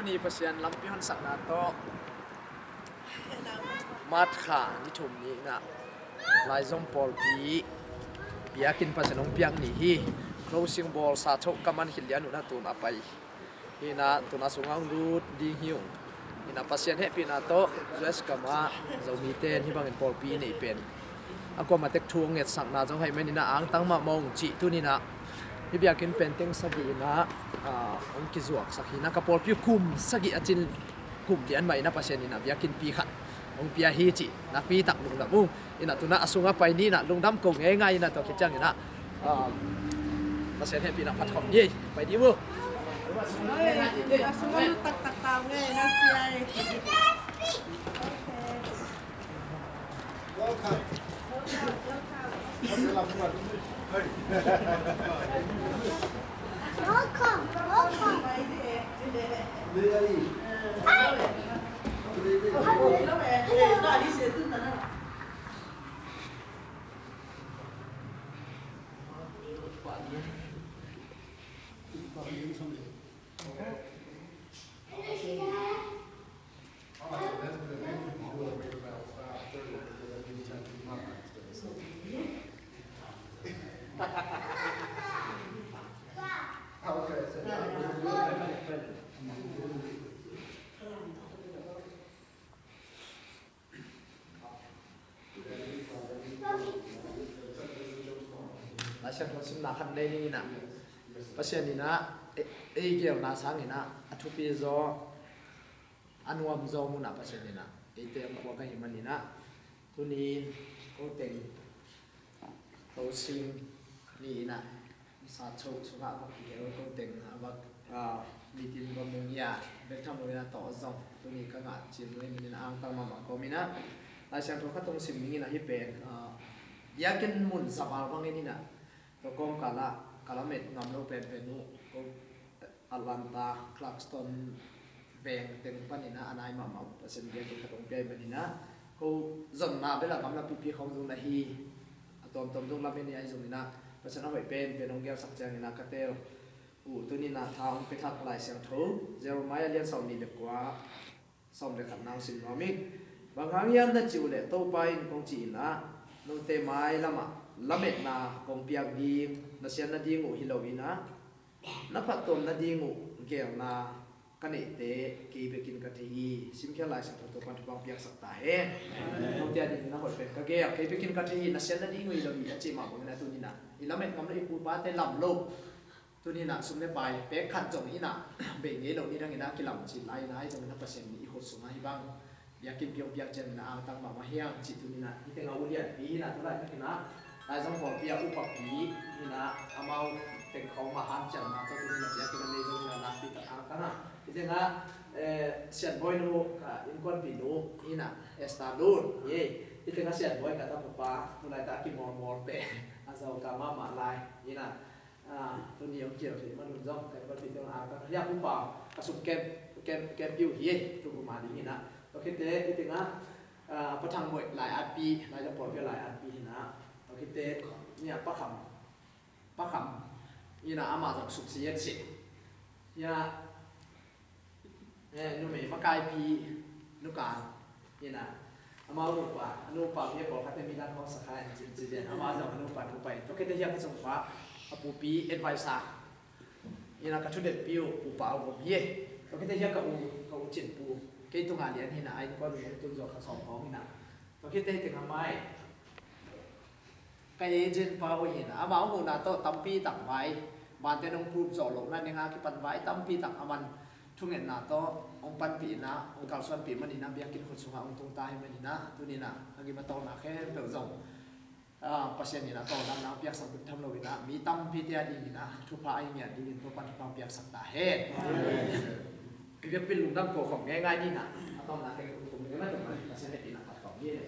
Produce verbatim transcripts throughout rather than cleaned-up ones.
Ni Pasian lampi honsakna tawh March kha ni thum ni inah Laizom pawlpi biakinn Pasian hong piak ni hi. Closing bawlsa thoh ka man khit lian uh na tun a pai hi inah tun a sungah hong lut ding hi ung. Inah Pasian hehpihna tawh U S gamah Zomite in hih bangin pawlpi neih pen a kuamah tek thu hong ngetsakna zong hei man inah angtang mahmah ung cih tuni inah hih biakinn pen teng sagih inah, ah, hong kizuaksak hi inah ka pawlpi kum sagih a cin kum lian mah inah Pasian inah biakinnpi khat hong pia hi cih nakpi tak lungdam ung. Inah tun a sungah pai ni inah lungdam ko ngeingai inah tua khit ciang inah, ah, Pasian hehpihna phat khawm ni ei. Pai dih uh. Oi, a sungah lut taktak ta uh ngei na sia ei. Welcome. Welcome, welcome. Laisiangtho simna khat nei ning inah Pasian inah ei, ei geelna sang inah a thupi zaw a nuam zaw munah Pasian inah eite hong puak ahih man inah tuni ko teng Closing ni inah sa cho sungah a va kigel ko teng a va, ah, mitin va mung ia bek tham lo inah tawh zong tuni ka ngah cil lo in inah angtang mahmah kawm inah Laisiangtho khat hong sim ning inah hih pen, ah, biakinn mun zaval bangin inah tua kawmkal ah ka lamet ngam lo penpen uh ko Atlanta, Clarkston veng teng panin ah a nai mahmah uh Pasian biakinn khat hong pia ahih manin ah ko zonna bel a gamla pipi khawng zong na hi. A tuamtuam zong lamen hi ahi zongin ah Pasian a hoih penpen hong gelsak ciangin ah ka teel uh tuni-in ah tha hong pia thak Lai Siangtho Jeremiah lian sawmnih le kua, sawm le khatna hong sim nuam ing. Bang hang hiam na cih uh leh Topa in kong cih in ah note mailam ah lametna kong piak ding, na siatna ding uh hi lo in ah na phattuam nading uh geelna ka neihte kei bekin ka thei hi. Simkhial Lai Siangtho Topa'n thupha hong piaksak ta hen. Note a dingin a hoih pen ka geel, kei bekin ka thei hi, na siatna ding uh hi lo hi a cih mah bangin ah tuni-in ah i lamet ngam lo, i pu i pate lam lo, tuni-in ah sum le pai pek khat zong in ah bei ngei lo ni dangin ah kilam cil lai in ah, ahi zongin ah Pasian in i khut sungah hih bang biakinnpi hong piak ciangin ah angtang mahmah hi hang cih tuni-in ah hih tengah ulianpi hi-in ah, tu laitakin ah Laizom pawlpi ah upapi hi-in ah amau teng khawng mah hanciamna tawh tuni-in ah biakinn a nei zongin ah nakpi tak angtang a, hih tengah, eh, sianbawinu, ka innkuanpinu hi-in ah Esther Lun hi. Hih tengah sianbawi ka tapa, tu laitak a kimawlmawl pen a zauka mahmah lai hi-in ah, ah, tuni hong kial thei man un zong ka innkuanpite hong angtang. Hih a Pu Pau, ka sum kem, kem, kempi uh hi, tu kum a ding hi-in ah. Tua khit teh hih tengah, ah, Pa Thang Moih lai atpi, Laizom pawlpi lai atpi hi-in ah. Tua khit teh ni a Pa Kham, Pa Kham hi-in ah, amah zong suk si et si. Hih a, eh, numei makaipi Nu Kan hi-in ah, amau nupa, a nupa pi a pawlkhatte midang khawng sakha in cin ci lian, amah zong a nupa nupa in. Tua khit teh hih a ka sungpa, a pupi advisor hi-in ah ka thudetpi uh Pu Pau Vom hi. Tua khit teh hih a ka u, ka u Cin Pu, kei tungah lian hi-in ah, a innkuan uh tun zawh kha sawm khawng hi-in ah. Tua khit teh hih tengah mai ka agent pa uh hi-in ah, amah hong huhna tawh tampi tak vai, bante nong prove zawh lohna dingah kipan vai tampi tak a man thungetna tawh hong panpih in ah, hong kalsuanpih manin ah biakinn khut sungah hong tung ta hi manin ah, tuni-in ah a gim a tawlna khempeuh zong, ah, Pasian in ah tawldamna hong piaksak bek tham lo-in ah mi tampite a dingin ah thupha a ngiat dingin Topa'n thupha hong piaksak ta hen. I biakpih lungdam ko khawm ngeingai ni-in ah, a tawpna khempeuh kum ngei mah tum ah Pasian hehpihna phat khawm hi.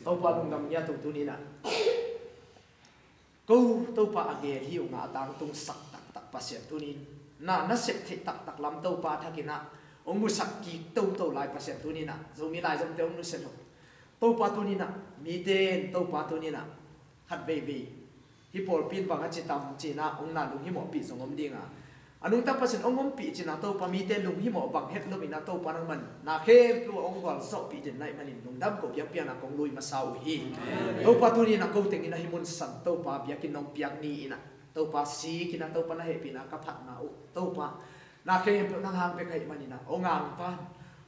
Topa lungdam ngiat uh tuni-in ah. Ko Topa a gel hi ung a tangtung sak taktak Pasian tuni-in na, na sep theih taktak lam Topa thakin ah hong musak kik toto lai Pasian tuni-in ah, Zomi laizomte hong nusia lo. Topa tuni-in ah mite in Topa tuni-in ah khat veivei hih pawlpi in bang a ci tam ci-in ah hong na lunghimawhpih zong om ding a, a nungta Pasian hong ompih ci-in ah Topa mite lunghimawh bang het loin ah Topa nangman na khempeuh a hong gualzawhpih den na hih manin lungdam ko biakpiakna kong lui masa uh hi. Topa tuni-in ah ko teng in ah hih munsan Topa biakinn nong piak ni-in ah Topa sik in ah Topa na hehpihna ka phatna uh Topa na khempeuh nang hang bek ahih manin ah hong angpan,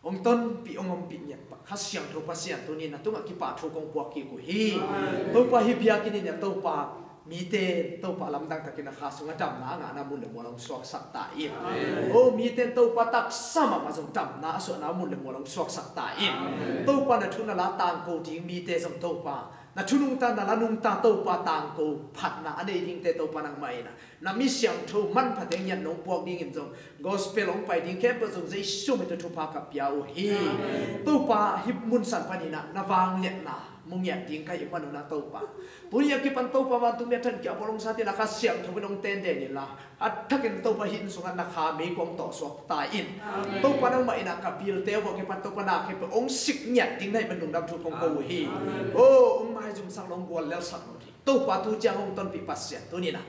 hong tonpih, hong ompih ngiat Kha Siangtho Pasian tuni-in na tungah kipahthu kong puak kik uh hi. Topa hih biakinn in ah Topa mite Topa lamdang takin a kha sungah damna a ngahna mun le mual hong suaksak ta in. O mite Topa taksa mahmah zong damna a suahna mun le mual hong suaksak ta in. Topa na thu na la tangko ding mite zong Topa na thu nungta na la nungta Topa tangko phatna a nei dingte Topa nangmah in ah na mi siangtho manpha teng ngiat nong puak dingin zong gospel hong pai ding khempeuh zong Jesu min tawh thupha ka pia uh hi. Topa hih munsan panin ah na vangliatna mu ngiat ding ka hih manun ah Topa tuni a kipan Topa vantung mi a thankia bawl hong sa tin a Kha Siangtho in hong tenden inla a thakin Topa hih inn sungah na kha mei kong tawh suak ta in. Topa nangmah in ah ka bilte uh a kipan Topa na khempeuh hong sik ngiat ding na hih man lungdam thu kong ko uh hi. O hong maizumsak lo, hong guallelsak lo ding Topa tu ciang hong tonpih Pasian tuni-in ah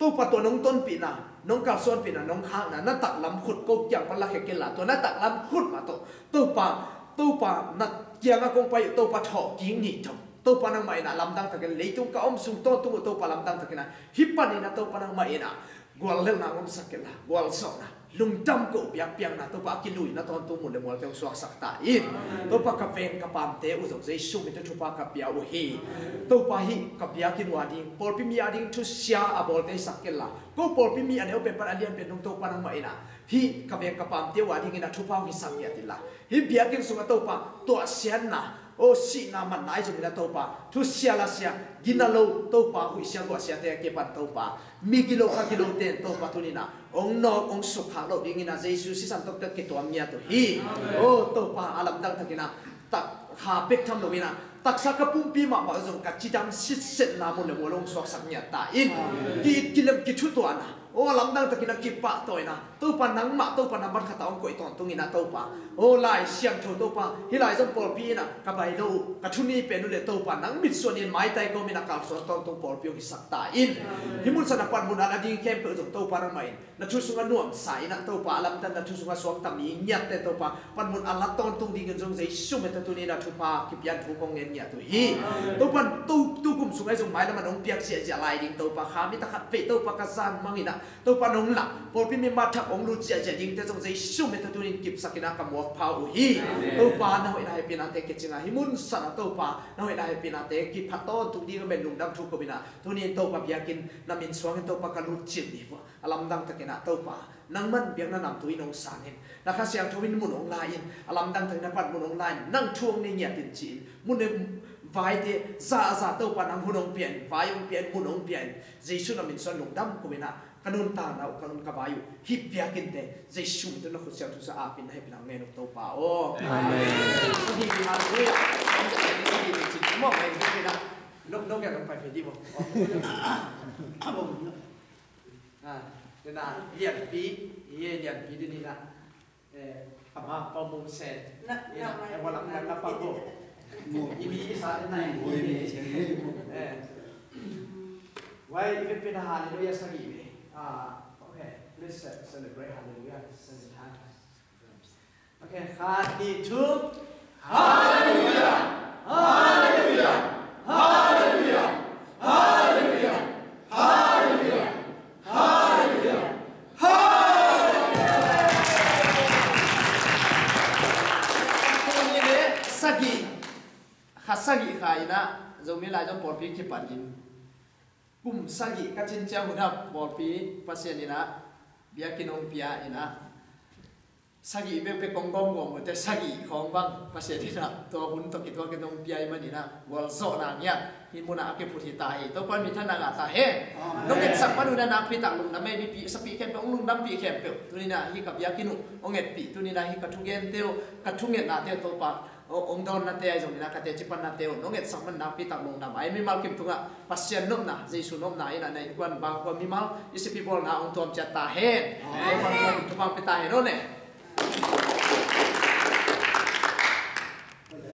Topa tua nong tonpihna, nong kalsuanpihna, nong khakna na taklam khut ko kiang pan lakhia kei la tua na taklam khut mah tawh Topa, Topa na kiangah kong pai uh Topa thawhkik ni thong Topa nangmah in ah lamdang takin leitung ka om sung tawntung uh Topa lamdang takin ah hih panin ah Topa nangmah in ah guallelhna ngomsak kei la gualzawhna lungdam ko biakpiakna Topa a kiluina tawntung mun le mualte hong suaksak ta in. Topa ka veng ka pamte uh zong Jesu min tawh thupha ka pia uh hi. Topa hih ka biakinn uh a ding pawlpi mi a ding thusia a bawlte sak kei la ko pawlpi mi a neu pen pan a lian pen dong Topa nangmah in ah hih ka veng ka pamte uh a dingin ah thupha hong hisak ngiat inla hih biakinn sungah Topa tuahsiatna o sihna manna ahi zongin ah Topa thusia lasia gina lo Topa huihsia guahsiate a kipan Topa mi gilo kha gilote in Topa tuni-in ah hong nawk hong sukkhak loh dingin ah Jesu sisan tawh ka kituam ngiat uh hi. O Topa a lamdang takin ah tak kha bek tham loin ah taksa ka pumpi mahmah zong ka cidam sitsetna mun le mual hong suaksak ngiat ta in. Ki-it kilem kithutuahna o a lamdang takin ah kipahtawina Topa nangmah Topa na man khatah hong koih tawntungin ah Topa o Lai Siangtho Topa hih lai zong pawlpi in ah ka bai lo uh ka thu ni pen uh le Topa nang mitsuanin maitai kawmin ah kalsuan tawntung pawlpi hong hisak ta in. Hih munsan a panmun a la ding khempeuh zong Topa nangmah in na thu sungah nuamsa in ah Topa a lamdang na thu sungah suakta mi ngiatte Topa panmun a la tawntung dingin zong Jesu min tawh tuni-in ah thupha kipia in thu kong ngen ngiat uh hi. Topa tu, tu kum sungah zong mailam a nong piak ziahziah lai ding Topa kha mi takhat vei Topa ka zan mangin ah Topa nong lak pawlpi member thak hong lut ziahziah dingte zong Jesu min tawh tunin kipsakin ah ka muak pha uh hi. Topa na hoihna hehpihnate kicingah hih mun sanah Topa na hoihna hehpihnate kiphat tawntung ding a men lungdam thu ko-in ah tunin Topa biakinn na min suangin Topa ka lut cil ni vua. A lamdang takin ah Topa nangman biakna namtui in hong sangin na Kha Siangtho in mun hong la-in a lamdang takin na pan mun hong la-in nang thu hong nei ngiatin ci-in mun le vaite za a za Topa nang hun hong pia-in vai hong pia-in mun hong pia-in Jesu na min suan lungdam ko-in ah ka nuntakna uh ka nun ka vai uh hih biakinnte Jesu min tawh na khut siangtho sa apin na hehpihna ngen uh Topa aw. Amen. Sa hi hi, halleluiah. Sa hi hi, cik mawk mai hi hi na. Nok nok ya nok pai pe di mawk. Ah, dena lianpi, ye lianpi deni na. Eh, ama pa mong sen. Na, ina, na, eh, walang na, na pa ko. Imi isa na. Eh. Wai, ibe pina haleluya sagih be. Ah, okay. Let's ce-, celebrate haleluya seven times. Okay, khat, nih, thum. Haleluya! Haleluya! Haleluya! Haleluya! Haleluya! Haleluya! Haleluya! Sagih, kha sagih kha in ah Zomi Laizom pawlpi kipan in kum sagih ka cin ciang hun ah pawlpi Pasian in ah biakinn hong pia in ah sagih bekbek kong gawmgawm uh te sagih khawng bang Pasian in ah tua hun tawh kituakin hong pia ahih manin ah gualzawhna ngiat hih munah a kiphut hi ta hi. Topa in minthanna ngah ta hen. Amen. Nong etsak pan uh in ah nakpi tak lungdam ei, mipi sapih khempeuh hong lungdampih khempeuh tuni in ah hih ka biakinn uh hong etpih, tuni in ah hih ka thugente uh ka thungetnate uh Topa hong dawnnate ahi zongin ah ka teci pannate uh nong etsak man nakpi tak lungdam ei. Mimal kim tungah Pasian nopna, Jesu nopna in ah na innkuan bangkua mimal i sipi bawlna hong tuam ciat ta hen. Amen. Topa in thupha hong pia ta hen aw ne.